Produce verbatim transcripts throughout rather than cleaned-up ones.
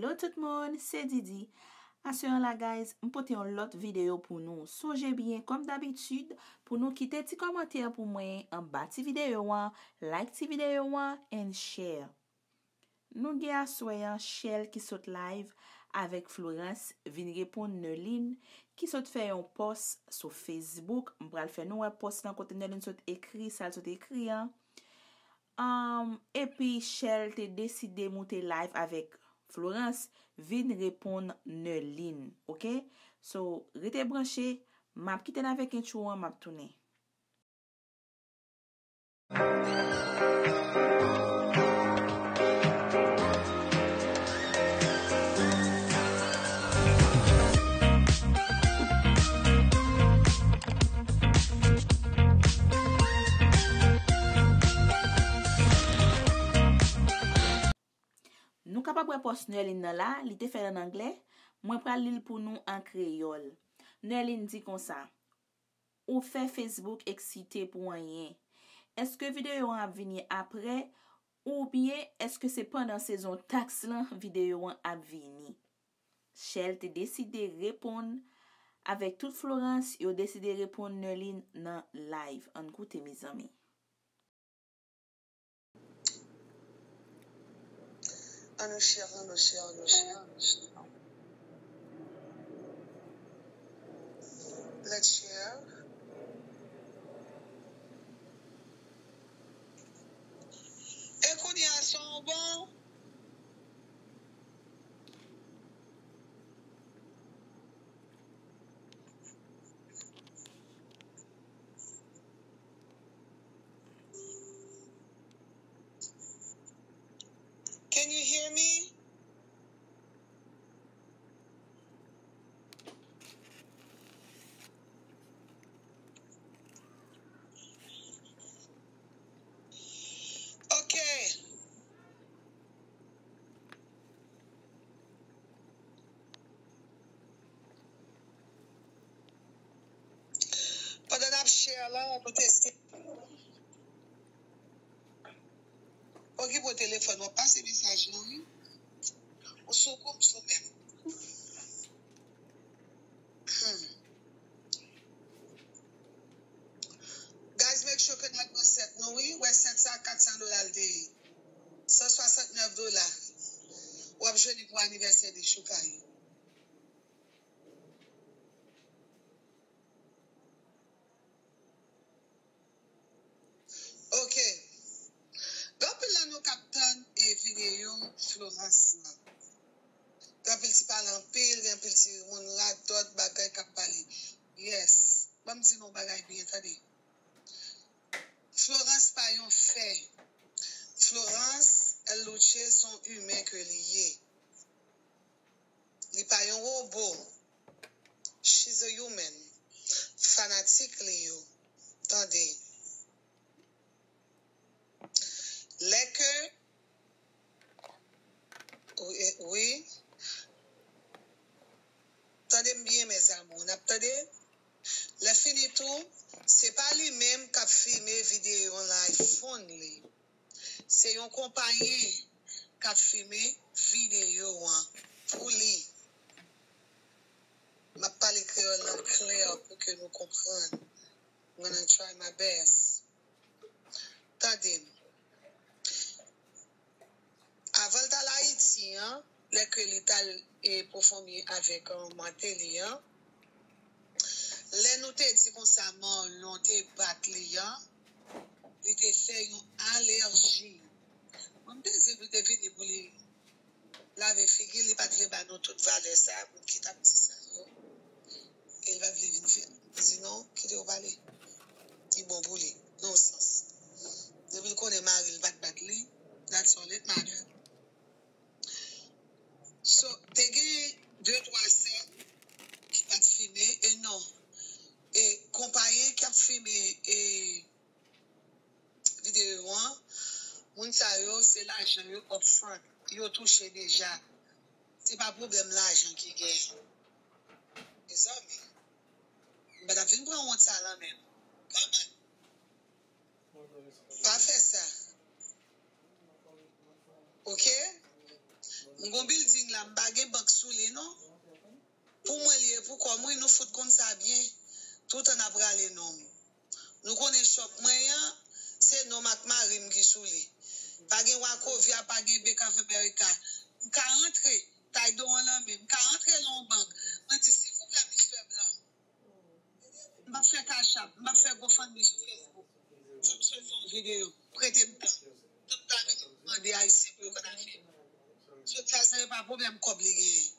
Hello tout moun, se Didi. Aswè an la, guys, m pote yon lòt videyo pou nou. Sonje byen, kòm dabitid, pou nou kite ti kòmantè pou mwen anba ti videyo an, like ti videyo an, and share. Nou gen aswè an Shell ki sot live avèk Florence vin reponn Nerline ki sot fè yon pòs sou Facebook. M pral fè nou wè pòs lan kote Nerline sot ekri sa l sot ekri an. Um, epi Shell te deside moute live avèk Florence vin reponn Nerline, oke? So, rete branche, m ap kite n avèk entwo an, m ap tounen. Nou kapab wè pòs Nerline nan la, li te fè l an anglè. Mwen pral li l pou nou an kreyòl. Nerline di konsa, ou fè Facebook eksite pou anyen. Èske videyo an ap vini apre, oubyen èske se pandan sezon taks lan videyo an ap vini? Shell te deside reponn avèk tout Florence, yo deside reponn Nerline nan live. Ann koute, mezanmi. Ann nou share, ann nou share, ann nou share, ann nou share. Let's share. E kounye a, son bon? Can you hear me? Ok. Pandan n ap share la, nou teste. Okipe w telefòn, w ap pase mesaj lan, wi. Ou sou kou, m sou men m. Hmm. Guys, make sure ke n al pran sèt nou, wi. Wè sèt sa, kat san dola l te ye. San swasantnèf dola. W ap jwenn li pou anivèsè de Choukay. Ok. Gen anpil nan nou k ap tann e videyo Florence lan. Gen anpil ti pale anpil, gen anpil ti moun radòt, bagay k ap pale. Yes. Ban m di nou yon bagay byen, tande. Florence pa yon fè. Florence, El Luche, se yon imen ke li ye. Li pa yon wobo. She's a human. Fanatik li yo. Tande. Lè ke, wi, wi. Tande m byen, mes amours. N ap tande? Lè fini tou, se pa li menm k ap filme videyo an nan iPhone li. Se yon konpayi k ap filme videyo an pou li. M ap pale kreyòl lan klè pou ke nou konprann. I'm gonna try my best. Tande m. Avan l t al Ayiti an, lè ke li t al, e, pèfòme avèk, e, Martelly an, lè nou te di konsa Marlon te bat li an, li te fè yon alèji. Mwen, m te di l pou te vini pou li lave figi l, li pa t vle ba nou tout valè sa, moun ki t ap di sa yo. E li pa t vle vin fè. Li di non, kite yo pale. Li bon pou li, nan yon sans. Depi l konnen mari l pa t bat li, that's all it matter. So, te gen de twa sè ki pa t filme, e non, e konpayi k ap filme, e videyo an, moun sa yo, se lajan yo upfront, yo touche deja. Se pa pwoblèm lajan ki gen. Mezanmi, m pa t ap vin pran wont sa lan menm. Kòman? Pa fè sa. Oke? M Bon, building la, m pa gen bank sou li, non. Pou mwen, li ye pou kò m, wi, nou fout konn sa byen. Toutan n ap rale non m. Nou konnen shop mwen an, se non m ak mari m ki sou li. Pa gen Wachovia, pa gen Bank of America. M ka rantre, tay do an nan men m. M ka rantre nan yon bank. Mwen di, silvouplè, misye blan. M p ap fè Cash App, m p ap fè GoFundMe sou Facebook. Fò m sot fè yon videyo. Prete m tan. Tout bagay m mande Ayisyen pou yo konn afè. Sot fè sa, se pa pwoblèm kòb li genyen.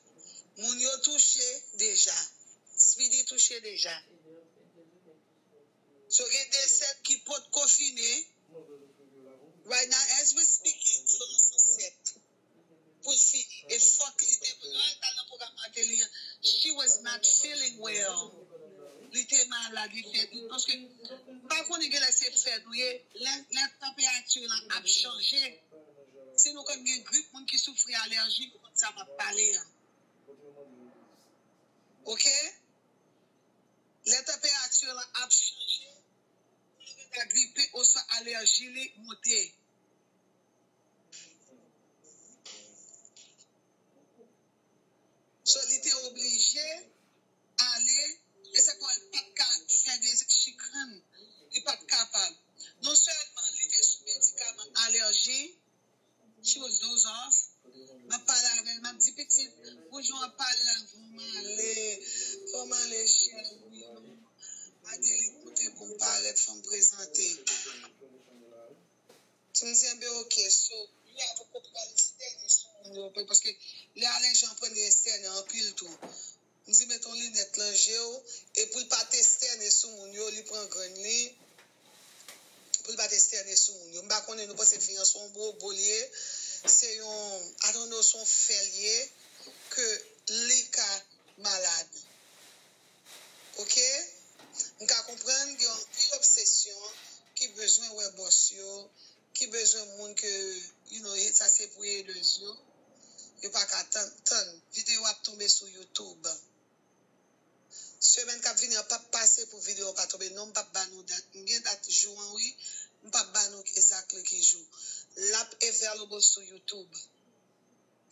Moun yo touche deja. Speedy touche deja. So gen de sèt ki potko fini. Right now, as we speaking, Florence ansent pou l fini. E fòk li te pral ta nan pwogram Martelly an. She was not feeling well. Li te malad, li fè dout. Paske, m pa konnen genlè se fè nou ye. Lè, lè tanperati lan ap chanje. Si nou konn gen grip, moun ki soufri alèji, nou konn sa m ap pale an. Oke? Lè tanperati lan ap chanje, ou gen dwa gripe oswa alèji li monte. So, li te oblije ale, e se pou l pa t ka fè de chikrin, li pa t kapab. Non sèlman li te sou medikaman alèji, she was doze off. M ap pale avè l, m ap di, "Pitit, bonjou, w ap pale avè m, ale, kòman ale, cheri?" Martelly, koute pou m parèt, fò m prezante. M di, "Enben, oke." So, li a poko pral ekstène sou moun yo, paske lè alèji an pran li ekstène anpil tou. M di, "Met yon linèt nan je w," e pou l pa t ekstène sou moun yo, li pran grenn li, pou l pa t ekstène sou moun yo. M pa konnen, nou panse fi an se yon bobo li ye, se yon, I don't know, se yon fè li ye, ke li ka malad. Oke? M ka konprann gen anpil obsesyon ki bezwen wè bòs yo, ki bezwen moun ke, you know, sa se privilèj yo. Yo pa ka tann, tann. Videyo ap tonbe sou YouTube. Semèn k ap vini an p ap pase pou videyo pa tonbe. Non, m p ap ba nou dat. M gen dat jou an, wi. M p ap ba nou exactly ki jou. L ap available sou YouTube.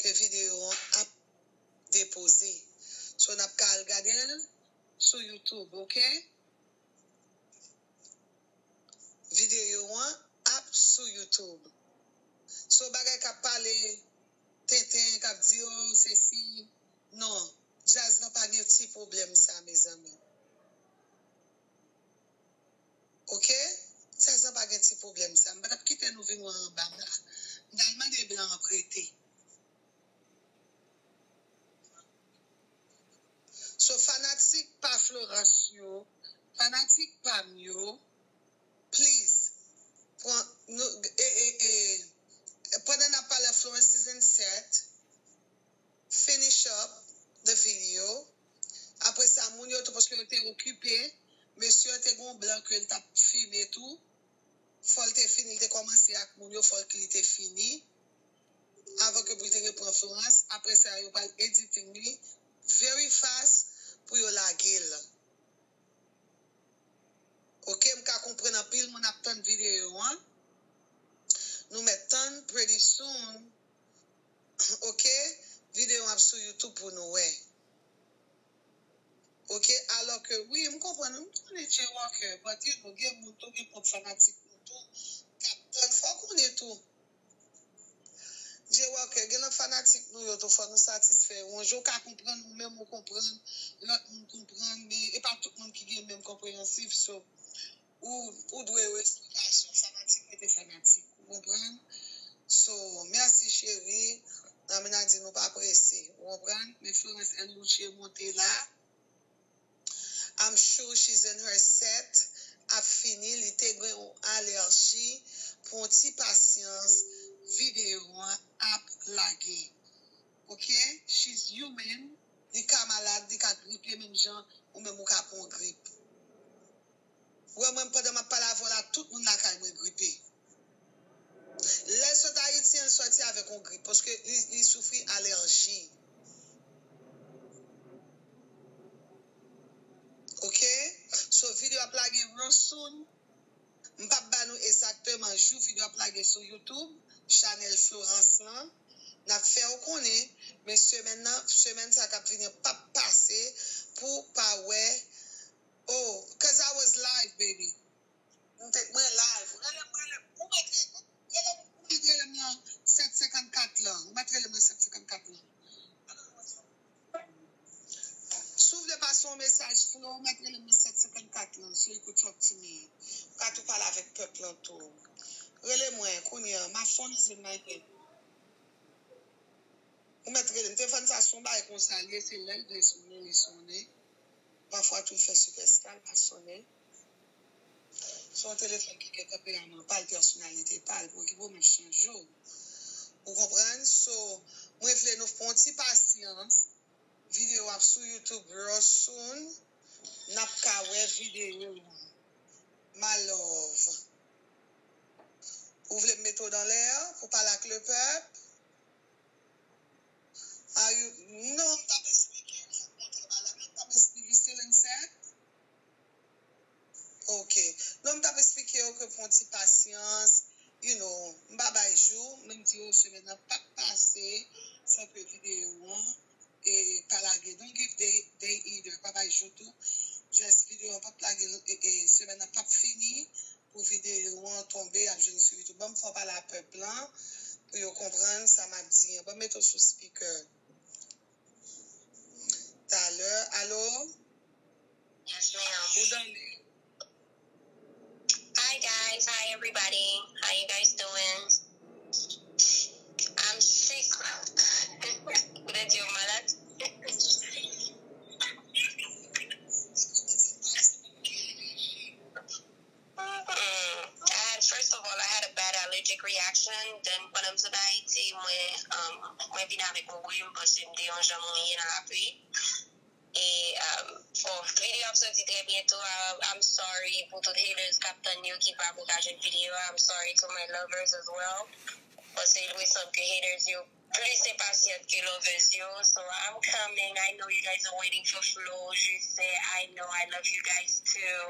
Ke videyo an ap depoze. So, n ap ka al gade l sou YouTube, oke? Videyo an ap sou YouTube. So, bagay k ap pale tenten, k ap di, "Oh, sesi," non. Djaz lan pa gen ti pwoblèm sa, mezanmi. Oke? Djaz lan pa gen ti pwoblèm sa. M pa t ap kite nou vin wè anba m la. M t al mande blan an prete. So, fanatik pa Florence yo, fanatik pa m yo, please, pran, nou, e, e, e, pandan n ap pale Florence Season seven, finish up the video. Apre sa, moun yo tou, paske yo te okipe, mesye an te gen yon blan ke l t ap fimen tou. Fò l te fini, l te kòmanse ak moun yo, fò l ki li te fini. Avan ke pou l te repran Florence. Apre sa, yo pral editing li very fast pou yo lage l. Oke, m ka konprann anpil moun ap tann videyo an. Nou mèt tann pretty soon. Oke, videyo an ap sou YouTube pou nou wè. Oke, alò ke, wi, m konprann, m konnen Jay Walker, but you know, gen moun tou, gen pwòp fanatik nou tou, k ap tann, fò w konnen tou. Jay Walker, gen lòt fanatik nou yo tou, fò nou satisfè yo. Yon jou w ka konprann, ou menm ou konprann, lòt moun konprann, men e pa tout moun ki gen menm konpreyansiv, so, ou, ou dwe yo esplikasyon, fanatik rete fanatik, ou konprann? So, mèsi cheri, Amina di nou pa prese, ou konprann? Men Florence Henry monte la. I'm sure she's in her set. Ap fini, li te gen yon alèji. Pran ti pasyans, videyo an ap lage. Oke? She's human. Li ka malad, li ka gripe menm jan ou menm ou ka pran grip. Ou wè mwen, pandan m ap pale avè w la, tout moun lakay mwen gripe. Lè l sot Ayiti an, l sòti avèk yon grip, paske li, li soufri alèji. Oke? So, videyo ap lage real soon. M p ap ba nou egzakteman jou videyo ap lage sou YouTube, chanèl Florence lan. N ap fè w konnen, men semèn nan, semèn sa k ap vini an p ap pase pou w pa wè. Oh, cause I was live, baby. M te, mwen live. Rele m, rele m. Ou mèt rele, rele m, ou mèt rele m nan sèt senkannkat lan. Ou mèt rele m nan sèt senkannkat lan. Si w vle pase yon mesaj, Flo, ou mèt rele m nan sèt senkannkat lan. So you could talk to me. Ou ka tou pale avèk pèp lan tou. Rele mwen, kounye a. M ap fè yon dezyenm live. Ou mèt rele m. Telefòn sa se yon bagay konsa l ye, se lè l vle sonnen, li sonnen. Pafwa tou l fè sipèsta, l pa sonnen. Se yon telefòn ki gen tanperaman pa l, pèsonalite pa l, pou ki pwoblèm chanje w. Ou konprann? So, mwen vle nou fè yon ti pasyans. Videyo ap sou YouTube real soon. N ap ka wè videyo a. My love. Ou vle m mete w dan lè a pou pale ak le pèp? Are you, non, m t ap esplike w, m t ap esplike w, still in set? Ok. Non, m t ap esplike yo ke pran ti pasyans, you know, m pa bay jou, men m di yo semèn nan p ap pase san ke videyo an e pa lage. Don't give day, day either, pa bay jou tou. Just videyo an p ap lage, e, e, semèn nan p ap fini pou videyo an tonbe, ap jwenn sou YouTube. Ban m fè w pale a pèp lan pou yo konprann sa m ap di an. Ban m mete w sou speaker. Talè. Alo? Yes, ma'am. Ou dan li? Hi, guys. Hi, everybody. How you guys doing? I'm sick. Ou te di yo malad? Mm, I had, first of all, I had a bad allergic reaction. Then, pandan m sot Ayiti, mwen, um, mwen vin avèk yon bri, m panse m te yon jan mouye nan lapli. E, um, bon, videyo ap soti trè byento. Uh, I'm sorry pou tout haters k ap tann yo ki pa poko ka jwenn videyo a. I'm sorry to my lovers as well. Paske li sanble ke haters yo plis enpasyant ke lovers yo. So I'm coming. I know you guys are waiting for Flo. Je sais. I know. I love you guys too.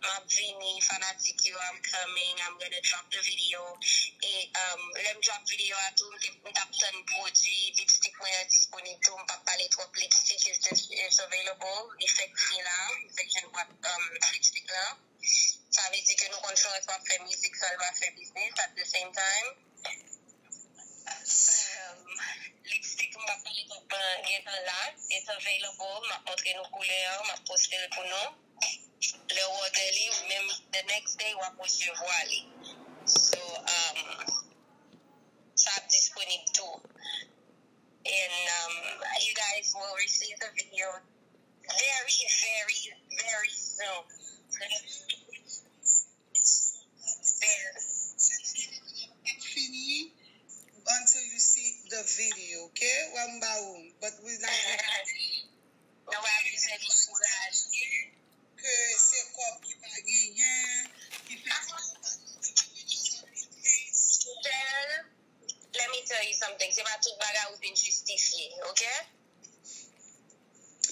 M ap vini, fanatik yo, I'm coming. I'm gonna drop the video. E, um, lè m drop videyo a tou, m te, m t ap tann pwodui, lipstick mwen an disponib tou. M p ap pale twòp, lipstick is just, is available. Li fèk vini la, m fèk jwenn bwat, um, lipstick la. Sa vle di ke nou konn fè, w ap fè mizik san l pa fè biznis at the same time. Um, lipstick m p ap pale twòp, uh, gentan la, it's available. M ap montre nou koulè an, m ap poste l pou nou. Lè w òdè li, menm the next day, w ap resevwa li. So, um, sa ap disponib tou. And, um, you guys will receive the video very, very, very soon. Very. Fini until you see the video, okay? Wè m ba ou, but we not. Nou pa bezwen dekouraje. Ke se kòb ki pa genyen, ki fè. Girl, let me tell you something. Se pa tout bagay ou vin jistifye, ok?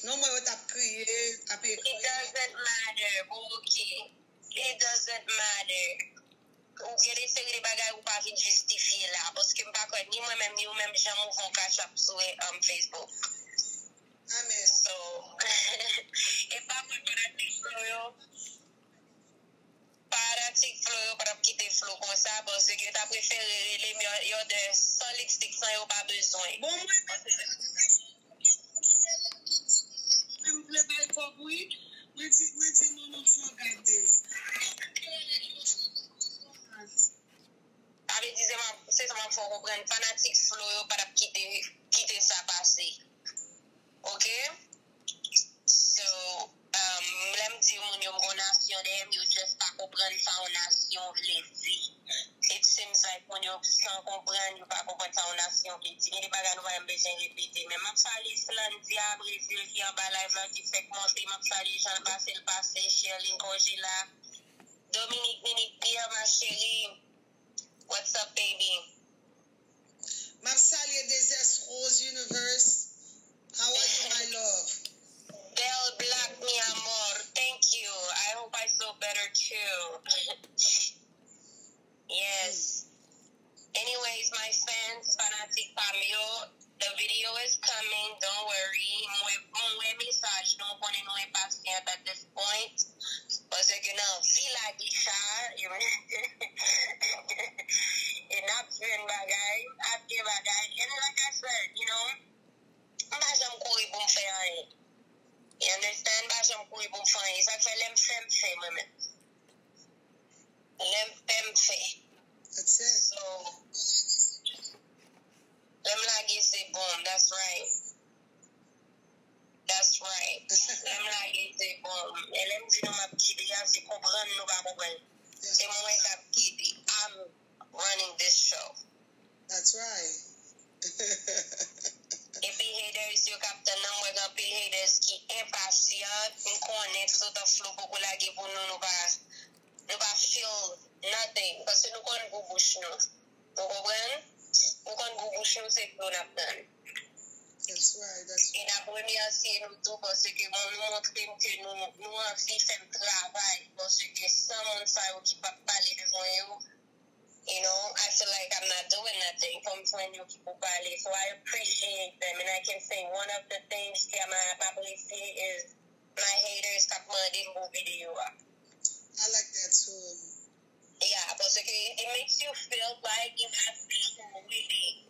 Non, mwen yo t ap kriye, ap ekri. It doesn't matter, bon, ok. It doesn't matter. Ou gen de seri de bagay ou pa vin jistifye la, paske m pa kwè ni mwen menm, ni ou menm, janm ouvè yon cash app sou, um, Facebook. Amen. So, e pa mwen fanatik Flo yo. Fanatik Flo yo pa t ap kite Flo konsa, paske yo ta prefere rele m yo, yo de san lipstick san yo pa bezwen. Bon, mwen, mwen vle bay kòb, wi. Mwen di, mwen di, non, non, Flo, gade. Sa vle di se m ap, se sa m ap fè w konprann, fanatik Flo yo pa t ap kite, kite sa pase. Ok? So, um, lè m di moun yo m gon nasyon dèyè m, yo just pa konprann sa yon nasyon vle di. It seems like moun yo san konprann, yo pa konprann sa yon nasyon vle di. Gen de bagay nou pa menm bezwen repete. Men m ap salye Slandia Brezil ki anba live la, ki fèk monte. M ap salye Jean Pasel Pase, Sherline Congela, Dominique Minique Pierre, ma chérie. What's up, baby? M ap salye Dezès Rose Universe. How are you, my love? Belle Black, mi amor. Thank you. I hope I feel better too. Yes. Anyways, my fans, fanatik Fanatik pa m yo, the video is coming, don't worry. M wè, m wè mesaj nou, m konnen nou enpasyant at this point. Paske n anvi lage cha, e n ap jwenn bagay, ap gen bagay. And like I said, you know, m pa janm kouri pou m fè anyen. You understand? M pa janm kouri pou m fè anyen. Sa k fè lè m fè, m fè mwen menm. Lè m fè, m fè. That's it. So, lè m lage se bon, that's right. That's right. Lè m lage se bon. E lè m di nou m ap kite a, se konprann nou pa konprann. Se mwen k ap kite. I'm running this show. That's right. Epi haters yo k ap tann nan, m wè gen anpil haters ki enpasyant. M konnen toutotan Flo poko lage pou nou, nou pa nou pa feel nothing. Paske nou konn gou bouch nou. Ou konprann? Nou konn gou bouch nou, se Flo n ap tann. That's right. That's E n ap remèsye nou tou paske bon, nou montre m ke nou, nou anvi fè m travay. Paske san moun sa yo ki p ap pale devan yo, you know, I feel like I'm not doing nothing. Fò m jwenn yo ki pou pale. So I appreciate them. And I can say one of the things ke m ap apresye is my haters k ap mande m pou videyo a. I like that too. Yeah, paske it makes you feel like you have people really.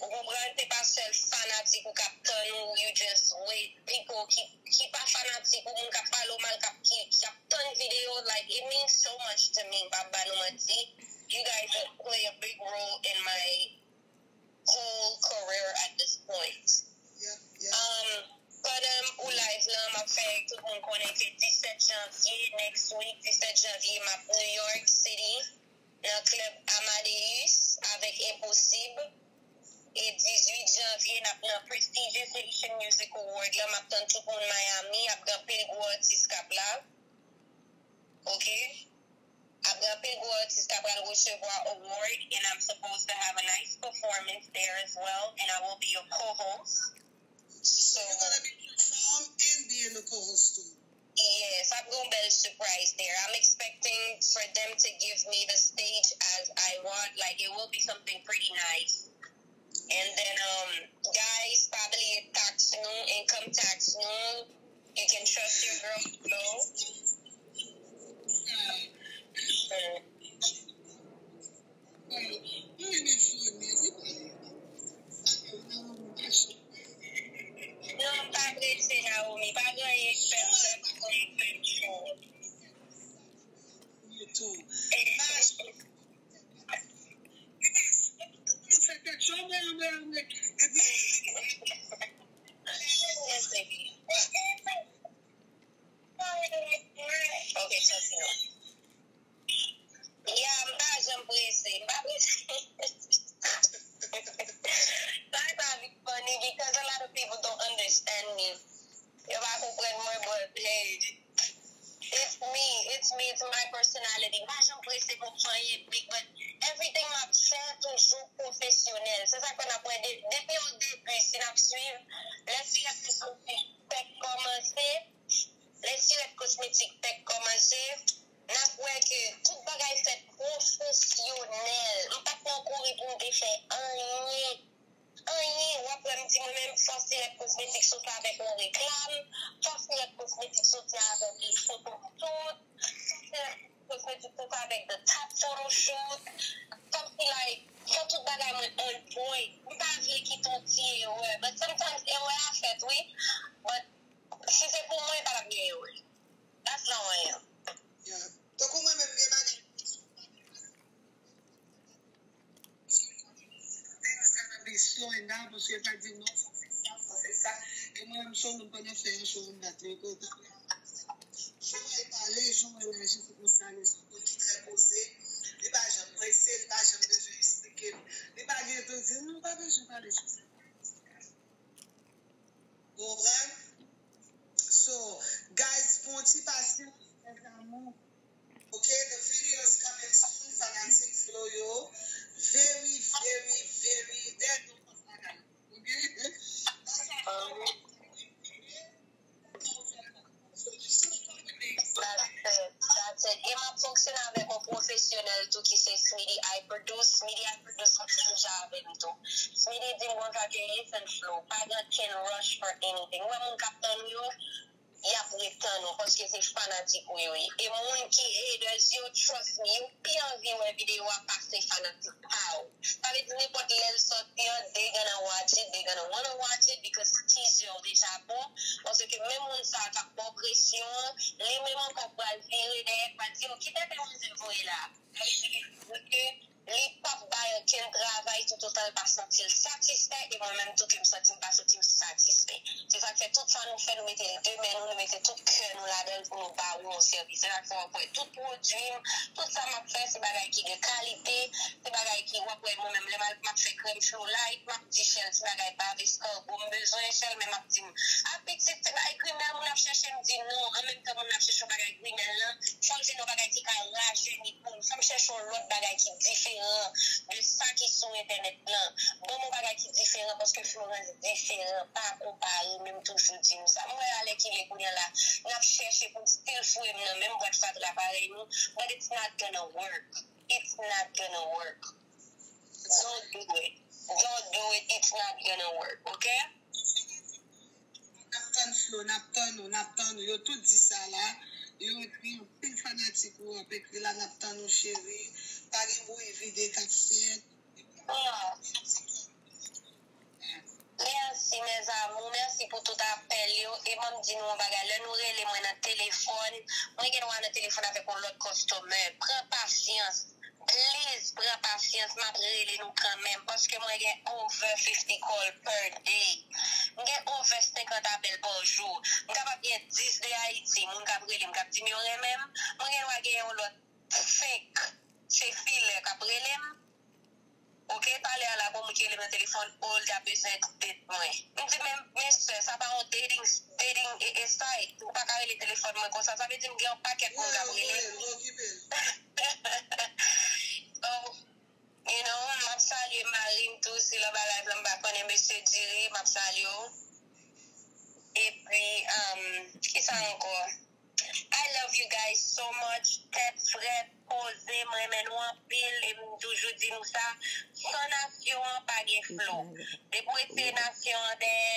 Ou konpran, se pa sèl fanatik ou k ap tann ou, you just wait. People ki, ki pa fanatik ou, moun k ap pale w mal, k ap, ki, ki ap tann videyo, like, it means so much to me, m p ap ba nou manti. You guys play a big role in my whole career at this point. Yeah, yeah. Um, pandan ou live lan, m ap fè tout moun konnen ke disèt janvye, next week, disèt janvye, m ap New York City, nan klèb Amadeus avèk Enposib. E dizuit janvye, n ap nan prestigious Haitian Music Award lan, m ap tann tout moun Miami, ap gen anpil gwo atis k ap la. Ok? Ap gen anpil gwo atis k ap pral resevwa award, and I'm supposed to have a nice performance there as well, and I will be your co-host. So, You're gonna be perform and being the co-host too. Yes, ap gen yon bèl surprise there. I'm expecting for them to give me the stage as I want. Like, it will be something pretty nice. And then, um, guys, pa bliye tax nou, income tax nou. You can trust your girl Flo. Non, m pa prese, Naomi. Pa gen anyen k fè m, pa gen anyen k fè m cho. You too. Ok, chans nou. Yeah, m pa janm prese. M pa prese. Sa sa vin funny because a lot of people don't understand me. Yo pa konprann mwen, but hey, it's me, it's me, it's my personality. M pa janm prese pou m fè anyen big, but everything m ap fè toujou pwofesyonèl. Se sa k fè n ap wè de, depi o debi, si n ap swiv, lè Sirèt Kosmetik fèk kòmanse, lè Sirèt Kosmetik fèk kòmanse, n ap wè ke tout bagay fèt pwofesyonèl. M pa t nan kouri pou m te fè anyen. Anyen, w ap wè m di mwen menm fò Sirèt Kosmetik sot avèk yon reklam, fò Sirèt Kosmetik soti avèk yon foto shoot, fò Sirèt Kosmetik sot avèk the top photo shoot, kòmsi like, fò tout bagay mwen on point. M pa vle kite yon ti erè, but sometimes erè a fèt wi, but si se pou mwen, pa t ap gen erè. That's how I am. Yeah. Tankou mwen menm, gen bagay. Things gotta be slowing down, paske sa di non, sa se sa, sa se sa. E mwen menm, se yon moun pandan fè yon show, m bat li, kou ta. Jan w pale, jan w aji, se konsa li, se yon moun ki trè poze. Li pa janm prese, li pa janm bezwen eksplike m. Li pa gen tan di, non, pa bezwen pale sou sa. Ou konprann? So, guys, pran ti pasyans, mes amours. Ok, the video is coming soon, fanatik Flo yo. Very, very, very, there's no bagay. Ok? That's all. That's it. That's it. E m ap fonksyone avèk yon pwofesyonèl tou ki se Smitty I Produce. Smitty I Produce fonksyone deja avè m tou. Midi di m konsa ke listen Flo, pa gen okenn rush for anything. Ou wè moun k ap tann ou yo, y ap ret tann ou, paske se fanatik ou yo ye. E moun ki haters yo, trust me, yo pi anvi wè videyo a pase fanatik pa w. Sa vle di nenpòt lè l sòti an, they gonna watch it, they gonna wanna watch it because teaser yo deja bon. Paske menm moun sa a k ap ba w presyon an, li menm ankò pral vire dèyè, pral di, "Yo, ki tenten manzè voye la?" Sa vle di ke li p ap bay okenn travay toutotan l pa santi l satisfè, e mwen menm tou ke m santi m pa santi m satisfè. Se sa k fè tout sa nou fè, nou mete de men nou, nou mete tout kè nou ladan l pou nou ba ou yon sèvis. Se sa k fè w ap wè tout pwodui m, tout sa m ap fè, se bagay ki gen kalite, se bagay ki, w ap wè mwen menm, lè m al, m ap fè krèm Flow Light, m ap di Shell, se bagay Bav Escargot m bezwen, Shell menm ap di m, "A pitit, se bagay grimèl moun ap chèche," m di, "Non, an menm tan moun ap chèche yon bagay grimèl lan, fò l vin yon bagay ki ka rajeni pou m, fò m chèche yon lòt bagay ki diferan de sa ki sou entènèt lan. Ban m yon bagay ki diferan, paske Florence diferan, pa konpare," men m toujou di nou sa. M wè alèkile kounye a la, n ap chèche pou n still foure m nan menm bwat fatra parèy nou, but it's not gonna work. It's not gonna work. Don't do it. Don't do it. It's not gonna work, okay? N ap tann Flo, n ap tann ou, n ap tann ou. Yo tout di sa la. Yo ekri, anpil fanatik ou ap ekri la, n ap tann ou, cheri. Pa gen bri vide k ap fèt. Mèsi, mes amours. Mèsi pou tout apèl yo. E ban m di nou yon bagay. Lè nou rele mwen nan telefòn, mwen gen dwa nan telefòn avèk yon lòt customer. Pran pasyans. Please, pran pasyans. M ap rele nou kanmenm. Paske mwen gen over fifty call per day. M gen over senkant apèl pa jou. M kapab gen dis de Ayiti. Moun k ap rele m, k ap di m yo renmen m. Mwen gen dwa gen yon lòt senk. Se filè k ap rele m. Ok, talè a la, gon moun ki rele m nan telefòn, oh, l t ap bezwen date mwen. M di, "Men, men sè, sa pa yon dating, dating e, e site. Ou pa ka rele telefòn mwen konsa." Sa vle di m gen yon pakèt moun k ap rele m. So, you know, m ap salye mari m tou, si l anba live la, m pa konnen, mesye Diri, m ap salye w. Epi, um, kisa ankò? I love you guys so much. Tèt frèt, poze, m renmen nou anpil, e m toujou di nou sa, san nasyon an pa gen Flo. Depi w retire nasyon an dèyè,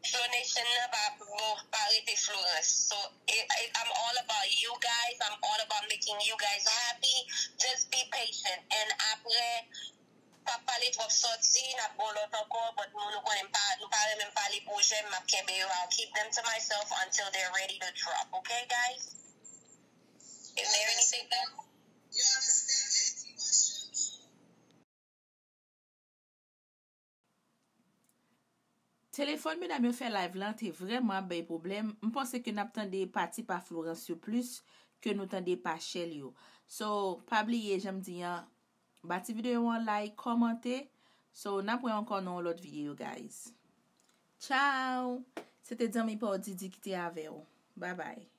Flo Nation nan pa, bon, pa rete Florence. So, it, it, I'm all about you guys. I'm all about making you guys happy. Just be patient. And apre, p ap pale twòp sòti, n ap gon lòt ankò, but nou, nou konnen m pa, nou pa renmen m pale pwojè m, m ap kenbe yo, I'll keep them to myself until they're ready to drop, okay, guys? Is there anything else? Telefòn medam yo fè live lan te vrèman ap bay pwoblèm. M panse ke n ap tande pati pa Florence yo plis ke nou tande pa Shell yo. So, pa bliye, jan m di an, bati videyo an like, kòmante. So, n ap wè ankò nan yon lòt videyo, guys. Ciao! Se te zanmi pa w Didi ki te avè w. Bye bye.